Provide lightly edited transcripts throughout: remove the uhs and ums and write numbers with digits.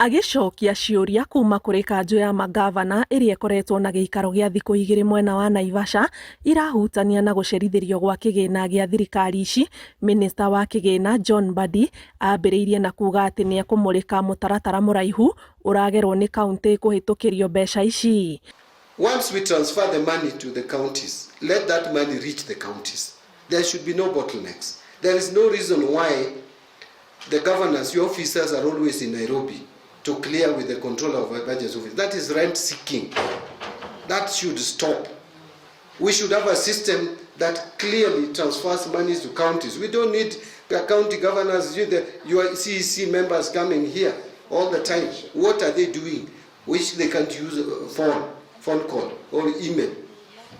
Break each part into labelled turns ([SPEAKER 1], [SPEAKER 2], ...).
[SPEAKER 1] Agĩcokia ciũria kuma kũrĩ kanjũ ya mangavana ĩrĩa ĩkoretwo na gĩikaro gĩa thikũ igĩrĩ mwena wa Naivasha irahutania na gũcerithĩrio gwa kĩgĩna gĩa thirikari ici, minista wa kĩgĩna John Mbadi ambĩrĩirie na kuga atĩ nĩekũmũrĩka mũtaratara mũraihu ũragerwo nĩ kauntĩ kũhĩtũkĩrio mbeca ici.
[SPEAKER 2] Once we transfer the money to the counties, let that money reach the counties. There should be no bottlenecks. There is no reason why the governors, your officers are always in Nairobi to clear with the controller of budget office. That is rent seeking. That should stop. We should have a system that clearly transfers monies to counties. We don't need the county governors, your CEC members coming here all the time. What are they doing? Which they can't use a phone call or email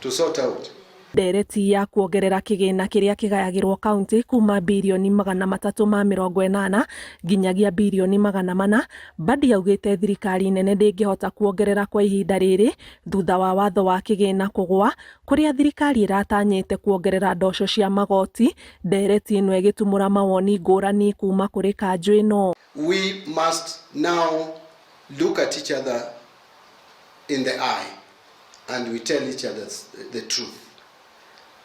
[SPEAKER 2] to sort out.
[SPEAKER 1] Ndereti ya kuongerera kĩgĩna kĩrĩa kĩgayagĩrwo kaunti kuma birioni 380 nginyagia birioni 400, Mbadi augĩte thirikari nene ndĩngĩhota kuongerera kwa ihinda rĩrĩ thutha wa watho wa kĩgĩna kũgwa kũrĩa thirikari ĩratanyĩte kuongerera ndoco cia magoti. Ndereti ĩno ĩgĩtumũra mawoni ngũrani kuma kũrĩ kanjũ ĩno.
[SPEAKER 2] We must now look at each other in the eye and we tell each other the truth.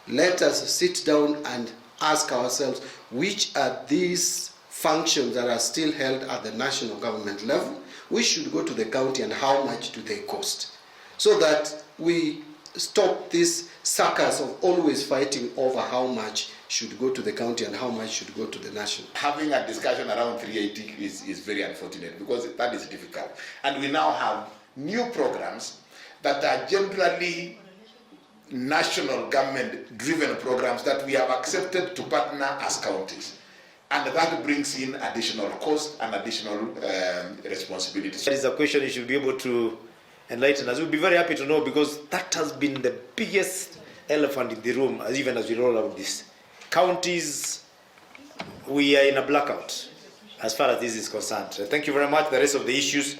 [SPEAKER 2] Let us sit down and ask ourselves, which are these functions that are still held at the national government level, which should go to the county, and how much do they cost? So that we stop this circus of always fighting over how much should go to the county and how much should go to the national.
[SPEAKER 3] Having a discussion around 380 is very unfortunate because that is difficult. And we now have new programs that are generally national government driven programs that we have accepted to partner as counties. And that brings in additional cost and additional responsibilities.
[SPEAKER 4] That is a question you should be able to enlighten us. We'll be very happy to know, because that has been the biggest elephant in the room, as even as we roll out this. Counties, we are in a blackout as far as this is concerned. So thank you very much. The rest of the issues,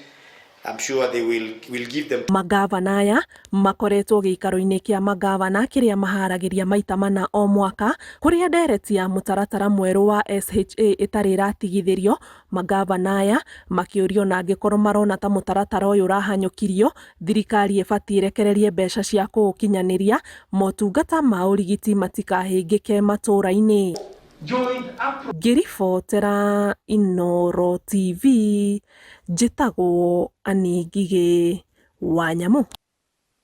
[SPEAKER 4] I'm sure they will give them.
[SPEAKER 1] Magavana aya makoretwo gĩikaro-inĩ kĩa magavana kĩrĩa maharagĩria maita mana o mwaka, kũrĩa ndereti ya mũtaratara mwerũ wa SHA ĩtarĩ ĩratigithĩrio. Magavana aya makĩũrio na angĩkorwo marona ta mũtaratara ũyũ ũrahanyũkirio, thirikari ĩbatiĩ ĩrekererie mbeca cia kũũkinyanĩria motungata ma ũrigiti matikahĩngĩke matũũra-inĩ. Ngĩribotera Inooro TV, njĩtagwo Annie Ngigĩ wa Nyamu.